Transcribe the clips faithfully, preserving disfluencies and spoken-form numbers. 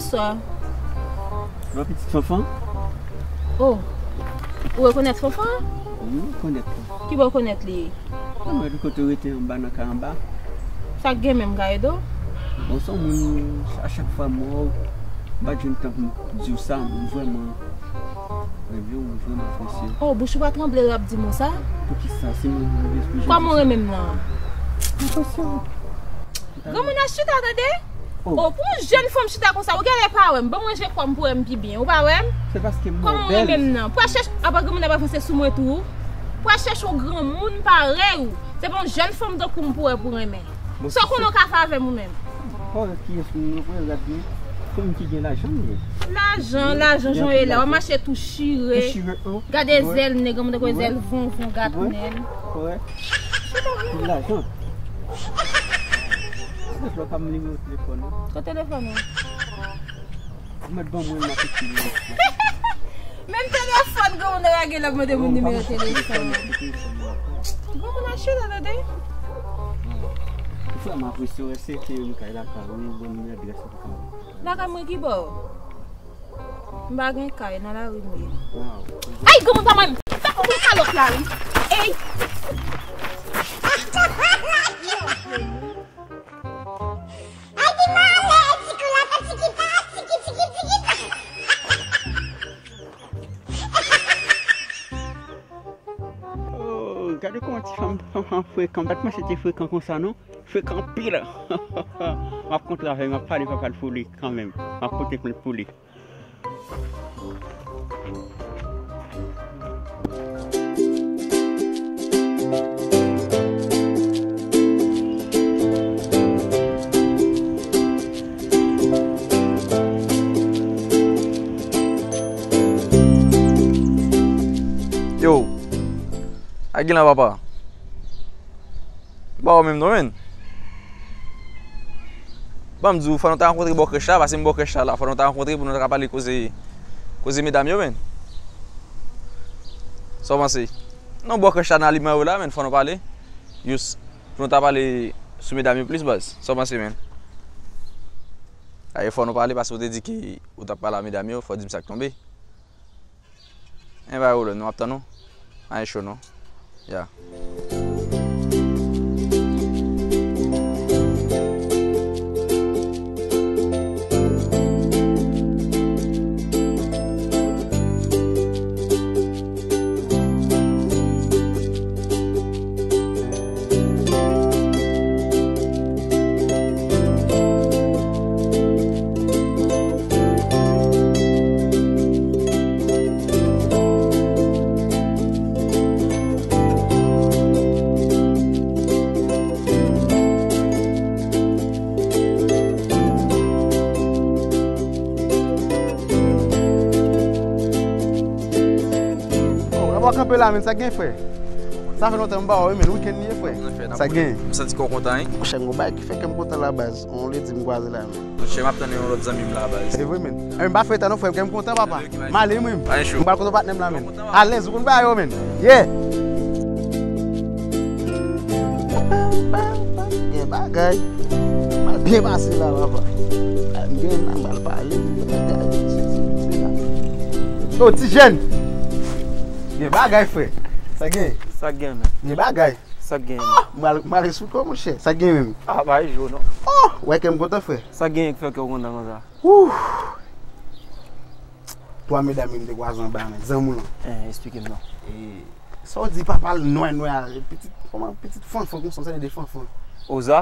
Bonswa. Bon, pitit Fanfan? Oh, ou rekonèt Fanfan? Wi, m rekonèt li. Ki bò w rekonèt li? Mwen wè li kote w rete anba nan kay anba. Sa k gen menm, Gaedo? Bon, se yon moun, a chak fwa m wè w, m pa t jwenn tan pou m di w sa, m vrèman renmen w, m vrèman apresye w. Oh, bouch ou pa tranble lè w ap di m sa? Poukisa? Se mwen ki move espri jodi sa. Kòman w renmen m nan? Apresye w. Granmoun nan chita, tande? Oh. Oh, pou yon jèn fanm chita konsa, ou genlè pa wè m. Ban mwen je kò m pou wè m pi byen. Ou pa wè m? Se paske m wè w bèl. Kòman w renmen m nan? Pou al chèche, apa granmoun nan pa panse sou mwen tou? Pou al chèche yon granmoun parèy ou. Se pa yon jèn fanm tankou m pou wè pou renmen. Sa w konnen w ka fè avè m ou menm? Kòrèk, kiyès moun nan pou wè, gad li. Fanm ki gen lajan, wi. Lajan, lajan, jan w ye la, w ap mache tou chire. Tou chire, oh. Gade zèl nèg, granmoun tankou zèl vonvon, gatnèl. Kòrèk. Gen lajan. Ou pa m nimewo telefòn ou? Ki telefòn ou? Ou mèt ban mwen l, m ap ekri l. Menm telefòn granmoun nan lage l ap mande moun nimewo telefòn. Granmoun nan chita, tande? Ou fè m apresye w, èske ke yon kay lakay ou, ou ban m adrès ou pou kay? Lakay mwen ki bò? M pa gen kay, nan lari m ye. Ay, granmoun pa mwen! Pa konprann kalòt la, wi. Ey! Ay, ki malè, ti kou la fè tiki pa, tiki, tiki, tiki pa. Oh, gade kòman ti fanm, fanm, fanm frekan. M pa t panse te frekan konsa, non. Frekan anpil. M ap kontre avè l, m ap pale papa l pou li kanmenm. M ap pote plent pou li. Yo, a gen la papa? M pa wè w menm non, menn. Ban m di w, fò nou ta rankontre bò krèch la, paske m bò krèch la la. Fò nou ta rankontre pou nou ta ka pale koze, koze medam yo, menn. Sa w panse? Non, bò krèch la nan aliman yo la, menn, fò nou pale. Jis pou nou ta pale sou medam yo plis, baz. Sa w panse, menn? Aye, fò nou pale, paske w te di ke ou t ap pale a medam yo, fò w di m sa k tonbe. Anyen pa gen pwoblèm non, m ap tann ou. Anyen cho non. Ya. Oh, w ap kanpe la, menn, sa gen, frè? Sa fè lontan m pa wè w, wi, menn, wikenn li ye, frè. Sa gen. M santi kò kontan, wi. Monchè, m gon bagay ki fè kè m kontan la, baz. On lè di m kwaze la, menn. Monchè, m ap tann yon lòt zanmi m la, baz. Se vre, menn. E, m pa fè tan non, frè m, kè m kontan, papa. M ale, mwen. M pral kote patnè m la, menn. Alèz, ou konn bagay yo, menn. Yeah! Gen bagay. M al byen pase la, papa. M gen nan m al pale. Yo, ti jèn. Gen bagay, frè. Sa gen? Sa gen, menn? Gen bagay. Sa gen, menn? Ah, m al, m al esplike w, monchè. Sa gen menm? Ah, pa jwe, non. Oh, wè kè m kontan, frè. Sa gen ki fè kè w kontan konsa? Ouh. Twa medam yo m te kwaze anba, menn. Zanmi w lan. Eh, esplike m non. E, sa w di papa l nwè nwè a, pitit, kòman, pitit fanfan konsa, se de fanfan. Oza?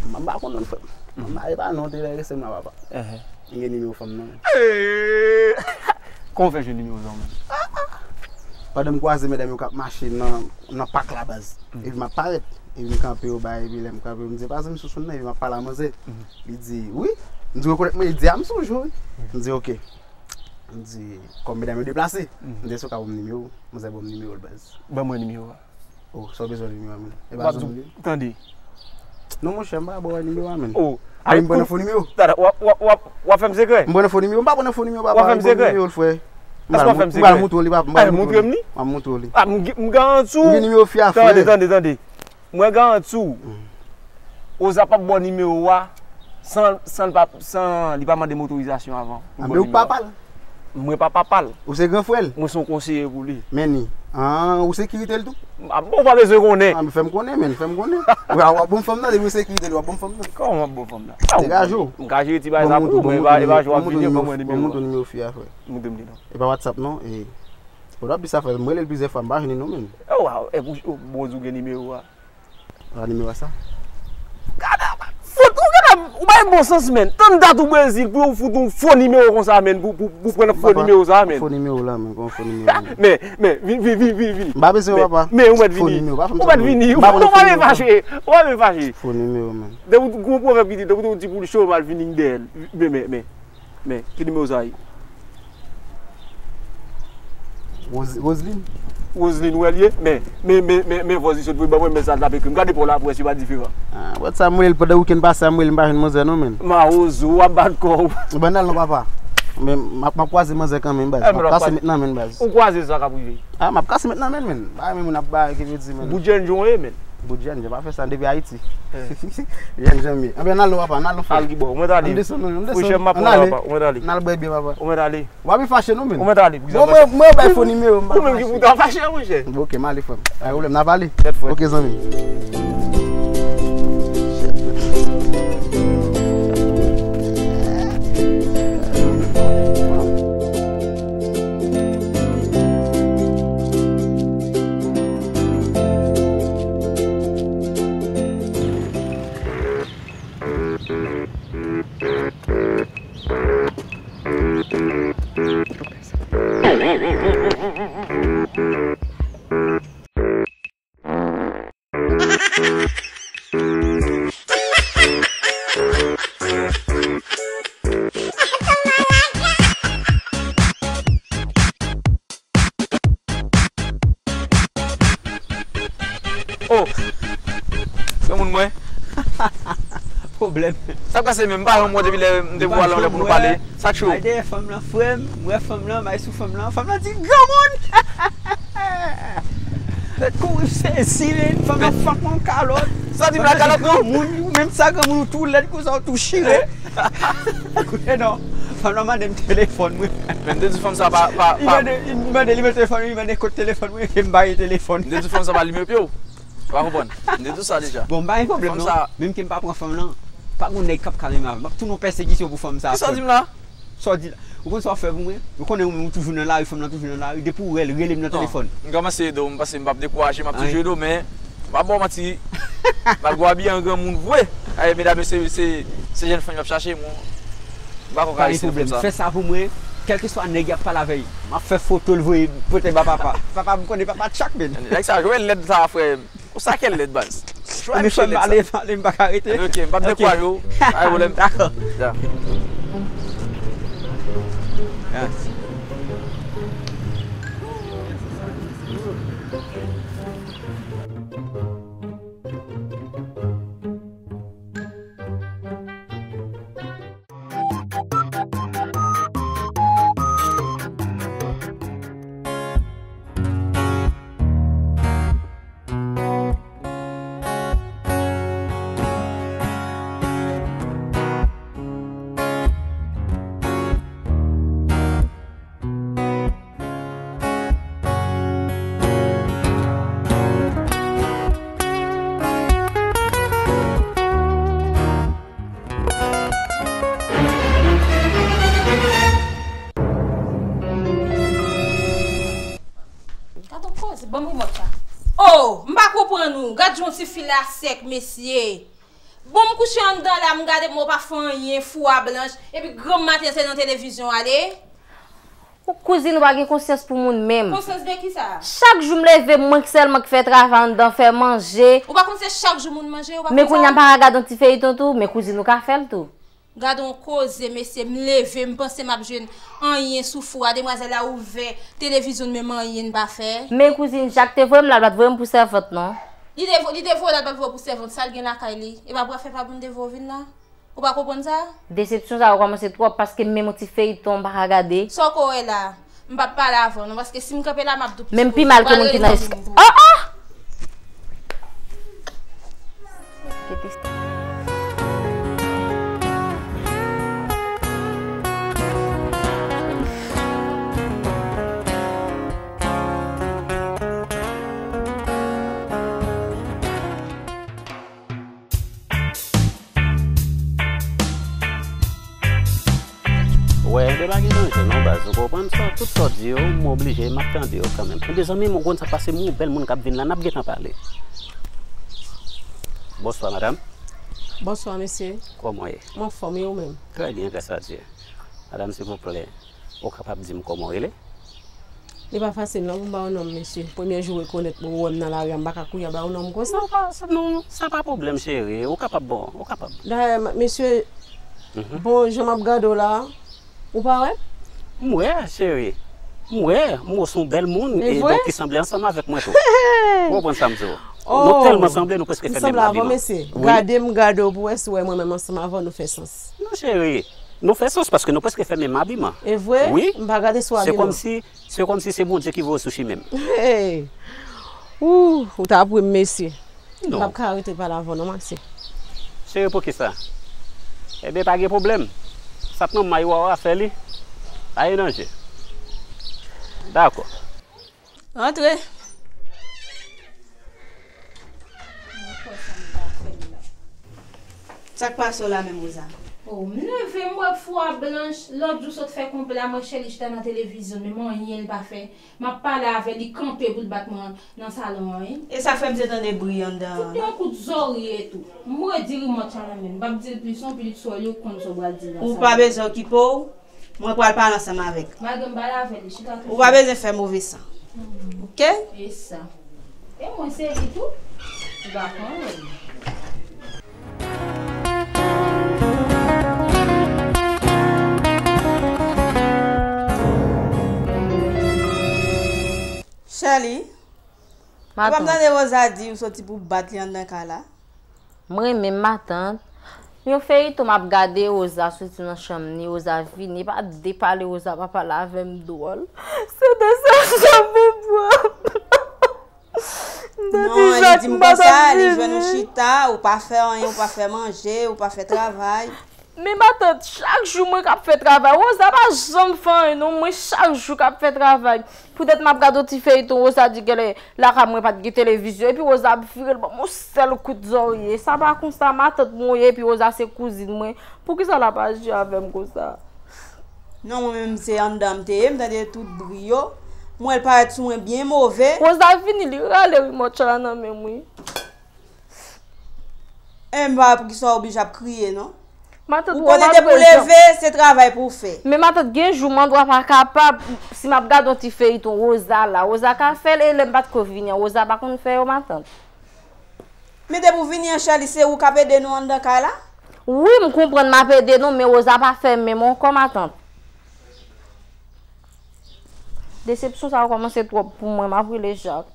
M pa konn non, frè m. M pa, e pa non, te enterese m la, papa. Eh. M gen nimewo fanm nan. Eh. Kòman w fè jwenn nimewo zanmi w? Pandan m kwaze medam yo k ap mache nan, nan pak la, baz. Epi m ap parèt. Epi m kanpe yo bay, epi lè m kanpe yo, m di, "Epa zanmi Sousoun nan?" Epi m ap pale a manzè. Li di, "Wi." M di, "Rekonèt mwen?" Li di, "A, m sonje w, wi." M di, "Oke." M di, "Kòm medam yo deplase." M di, "Èske w ka ban m nimewo w?" Manzè ban m nimewo l, baz. Ban mwen nimewo a. Oh, sa w bezwen nimewo a, menn? E pa zanmi w li? Tande. Non, monchè, m pa ba w nimewo a, menn. Oh. Ay, m pran nan fo nimewo. Tande, w ap, w ap, w ap, w ap fè m sekrè? M pran nan fo nimewo. M pa pran nan fo nimewo, papa. W ap fè m sekrè? M pran nimewo l, frè. Èske w ap fè m sekrè? M pral montre w li, papa. M pral montre w li. Montre m li. M ap montre w li. Ah, m, m garanti w. M gen nimewo fi a, frè. Tande, tande, tande. Mwen garanti w. Oza p ap ba w nimewo a San, san, li pa, san li pa mande m otorizasyon avan pou l ban m nimewo a. A, men ou pa papa l? Mwen pa papa l. Ou se gran frè l? Mwen se yon konseye pou li. Men ni. Ah, ou sekirite l tou? Ah, bon, ou pa bezwen konnen. Ah, men fè m konnen, men, fè m konnen. W ap, w ap ban m fanm nan, depi ou sekirite l, w ap ban m fanm nan. Kòman m ap ban w fanm nan? Degaje w. M ka jere ti bagay sa pou ou, men e pa, e pa jwe w ap vini pou mwen nimewo. Ban m montre nimewo fi a, frè. Montre m li non. E pa WhatsApp non, e. Ou t ap di sa, frè, m rele l plizyè fwa, m pa jwenn li non, men. Oh, wow, e pou, oh, bon, ou gen nimewo a. A nimewo sa. Gade, fout, ou gentan, ou bay bon sans, men. Tann dat ou Brezil pou yo fout yon fo nimewo konsa, men, pou, pou, pou pran fo nimewo sa, men. Fo nimewo la, men, kon fo nimewo, men. Men, men, vin, vin, vin, vin, vin. M pa bezwen, papa. Men, men, ou mèt vini. Fo nimewo, pa fè m fo nimewo. Ou mèt vini. Ou pa bezwen fache. Ou pa bezwen fache. Fo nimewo, men. Depi ou gon pwovèb ki di, depi ou di pou l cho, mal vini dèyè l. Men, men, men. Men, ki nimewo sa ye? Roseline? Roseline, wè l ye? Men, men, men, men, men, vòz li sot pou ban mwen, men sa l t ap ekri m. Gade pa w la pou wè si pa diferan. Ah, wè sa, m rele l pandan wikenn pase a, m rele l, m pa jwenn manzè non, men. Mawozo, w ap bat kò w. Bon, n al non, papa. Men, m ap, m ap kwaze manzè kanmenm, baz. M ap kase met nan men l, baz. Ou kwaze sa k ap rive. Ah, m ap kase met nan men l, men. Bagay men moun ap bay, ki vle di, men. Bout jèn jan w ye, men. Bout jèn jan, pa fè sa, depi Ayiti. Jèn jan m ye. Anben, n al non, papa, n al non, frè. Al ki bò? Ou mèt ale. Ann desann non, ann desann. Frè m ap pran la, papa. Ou mèt ale. N al bwè byen, papa. Ou mèt ale. W ap vin fache non, men. Ou mèt ale. Bon, mwen, mwen bay fo nimewo, m pa fache. Ou menm ki pou ta fache, monchè. Bon, ok, m ale, frè m. Pa gen pwoblèm, n ap ale. Kèt, frè. Ok, zanmi. Oh! Granmoun mwen. Pwoblèm. Sa k pase menm? M pa wè w depi lè m te pou al anlè pou nou pale. Sa k cho? Bay dèyè fanm lan, frè m. M wè fanm lan, bay sou fanm lan. Fanm lan di, "Granmoun!" Tèt kouri sezi, men. Fanm lan fòk yon kalòt. Sa di m la, kalòt non? Granmoun, ou menm sa, granmoun, ou tou lèd konsa, ou tou chire. Koute non, fanm lan mande m telefòn mwen. Men m te di fanm sa pa, pa, li pa mande, li mande, li mande telefòn mwen, li mande kot telefòn mwen, ke m ba li telefòn. M te di fanm sa pa limen pye w. Ou pa konprann? M te di w sa deja. Bon, m pa gen pwoblèm non. Menm ke m pa pran fanm lan, pa gon nèg k ap kalme m avè m. M ap tounen yon pèsekisyon pou fanm sa. Kisa w di m la? Sa w di la? Ou konn sa w fè pou mwen? Ou konnen ou menm ou toujou nan lari, fanm lan toujou nan lari. Depi w wè l, rele m nan telefòn. M kòmanse ede w, m panse m p ap dekouraje, m ap toujou ede w, men m p ap ba w manti. Malgre w abiye an granmoun vre, ay, medam yo se, se, se jèn fanm y ap chache, mwen. M pa kwè w ka resiste pou sa. Fè sa pou mwen, kèlkeswa nèg y ap pale avè l, m ap fè foto l voye pote ba papa. Papa, m konnen papa Chuck, men. Nèg sa jwe lèd sa, frè m. Konsa kèl lèd, baz. Jwe a misye lèd sa. Anben, frè m, ale, ale, m pa ka rete. Ok, m p ap dekouraje w. Pa gen pwoblèm. Dakò. Ya. Yes. Gad yon koze, ban m remòt la. Oh, m pa konprann ou. Gad jan yon tifi la sèk, mesye. Bon, m kouche anndan la, m gade mwen pa fè anyen, fou a blanch, epi granm maten se nan televizyon ale. Ou kouzin ou pa gen konsyans pou moun menm. Konsyans de kisa? Chak jou m leve, mwen sèlman k fè travay anndan, fè manje. Ou pa konn se chak jou moun manje, ou pa konn sa? Men kounye a m pa ka gade yon ti feyton tou, men kouzin ou ka fè l tou. Gad on koze, mesye, m leve, m panse m ap jwenn anyen sou fou a, demwazèl la ouvè televizyon l, menm anyen n pa fè. Men kouzin Jak te voye m la, l pa t voye m pou sèvant non. Li te vo-, li te voye l, l pa t voye w pou sèvant, sa l gen lakay li? E pa bwa fè pa bon te voye w vin la? Ou pa konprann sa? Desepsyon sa yo kòmanse twòp, paske menm yon ti feyton m pa ka gade. Sa w ko wè la? M p ap pale avè w non, paske si m kanpe la, m ap di w. Menm pi mal ke moun ki nan eska-, oh, oh! Wè, enben pa gen danje non, baz, ou konprann sa, tout sa w di yo, m oblije, m ap tande yo kanmenm. Enben zanmi m, ou konn sa k pase, m yon bèl moun k ap vin la, n ap gentan pale. Bonswa, madanm. Bonswa, mesye. Kòman w ye? M anfòm, e ou menm? Trè byen, gras a Dye. Madanm, silvouplè, ou kapab di m kòman w rele? Li pa fasil non pou m ba w non m, mesye. Premye jou w rekonèt mwen, ou wè m nan lari a, m pa ka kouri a ba w non m konsa. Non, pa, sa, non, sa pa pwoblèm, cheri. Ou kapab, bon, ou kapab. Dayè, m-, mesye, bon, jan m ap gade w la, ou pa wè? M wè, cheri. M wè, m wè w se yon bèl moun, e donk ki sanble ansanm avèk mwen tou. Ou konprann sa m di w? Nou tèlman sanble, nou prèske fè menm abi, man. Wi. Gade m, gade w pou wè si w wè mwen menm ansanm avè w, nou fè sans. Non, cheri. Nou fè sans paske nou prèske fè menm abiman. E vre? Wi. M pa gade sou abiman. Se kòmsi, se kòmsi se Bondye ki voye w sou chimen m. Hey! Ou, ou ta pri m, mesye. Non. M p ap ka rete pale avè w non, Maxi. Cheri, poukisa? Ebyen, pa gen pwoblèm. Sa k nan may ou a, w a fè li. Pa gen danje. Dakò. Rantre. Sa k pase w la menm, Rosa? Oh, m leve, m wè fwa blanch. Lòt jou sot fè konpè la, m wè Shelly chita nan televizyon, menm anyen l pa fè. M ap pale avè li, kanpe pou l bat mwen nan salon an, wi. E sa fè m te tande bri anndan an, non? Tout yon kout zòrye tou. M redi rimòt la nan men l. M p ap di l plis non, pitit sou li, ou konn sa w pral di l nan salon. Ou pa bezwen okipe w. Mwen pral pale ansanm avèk. Malgre m pale avè li, chita tou. Ou pa bezwen fè move san. Hmm. Oke? E sa. E mwen se li tou? Ou pa konnen. Shelly, ou pa m tande Rosa di ou soti pou bat li anndan kay la? M renmen m matant. Yon feyiton m ap gade, Rosa soti nan chanm ni, Rosa vini, pa depale, Rosa pa pale avè m dwòl. Se de sèl chanm m pran. Non, li di m konsa, li jwenn ou chita, ou pa fè anyen, ou pa fè manje, ou pa fè travay. Men matant, chak jou mwen k ap fè travay. Rosa pa janm fè anyen non, mwen chak jou k ap fè travay. Poutèt m ap gade yon ti feyiton, Rosa di genlè lakay mwen pa t gen televizyon. Epi Rosa ap vire l ban m yon sèl kout zòrye. Sa pa konsa, matant mwen ye, epi Rosa se kouzin mwen. Poukisa l ap aji avè m konsa? Non, mwen menm se anndan m te ye, m tande tout bri yo. M wè l parèt sou mwen byen move. Rosa vini, li rale rimòt la nan men m, wi. E m pa wè poukisa w oblije ap kriye, non. Matant, ou konnen depi w leve, se travay pou w fè. Men matant, gen jou m andwa pa kapab, si m ap gade yon ti feyiton, Rosa la, Rosa ka fè l, e lè m pa t ko vini an, Rosa pa konn fè yo, matant. Men depi w vini an, Shelly, se ou k ap ede nou anndan kay la? Wi, m konprann m ap ede nou, men Rosa pa fè menm ankò, matant. Desepsyon sa yo kòmanse twòp pou mwen, m ap rele Jak.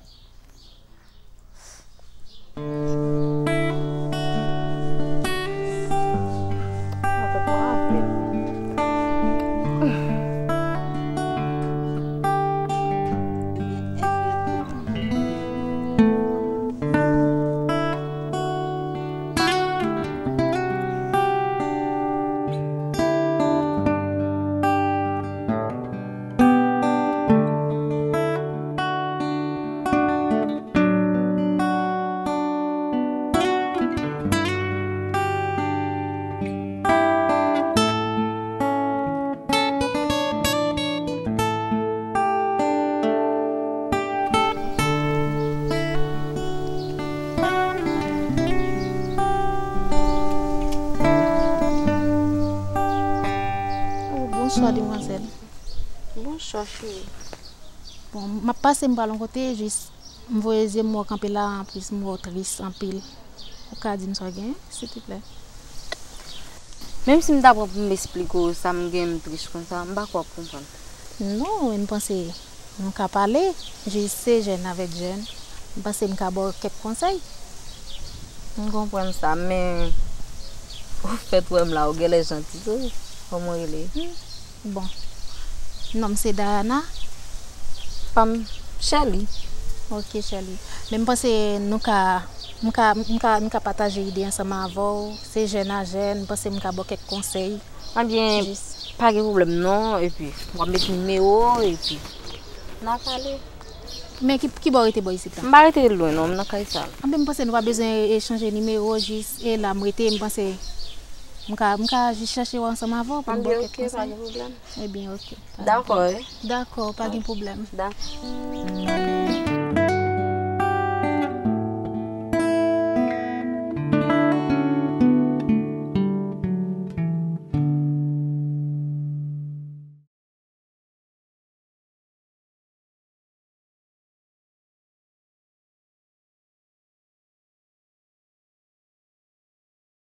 Oh, bonswa, demwazèl. Bonswa, cheri. Bon, m ap pase, m pral yon kote, jis m voye zye m wè w kanpe la, anplis m wè w tris anpil. Ou ka di m sa w gen, silteplè? Menm si m ta pran pou m esplike w sa m gen, m tris konsa, m pa kwè w ap konprann. Non, m panse nou ka pale, jis se jèn avèk jèn. M panse m ka ba w kèk konsèy. M konprann sa, men ou fèt wè m la, ou genlè janti tou. Kòman w rele? Hmm, bon. Non m se Diana. Pa m, Shelly. Ok, Shelly. Men m panse nou ka, m ka, m ka, m ka pataje ide ansanm avè w. Se jèn a jèn, m panse m ka ba w kèk konsèy. Ebyen, pa gen pwoblèm non, epi w ap met nimewo w, epi n a pale. Men ki, ki bò w rete bò isit la? M pa rete lwen non, m nan kay sa. Anben, m panse nou pa bezwen echanje nimewo, jis e la m rete, m panse M ka, m ka jis chèche w ansanm avè w pou n Anben, bò ok, kèk pa konsèy. Gen pwoblèm. Ebyen, ok. Dakò, wi. Dakò, pa gen pwoblèm. Dakò.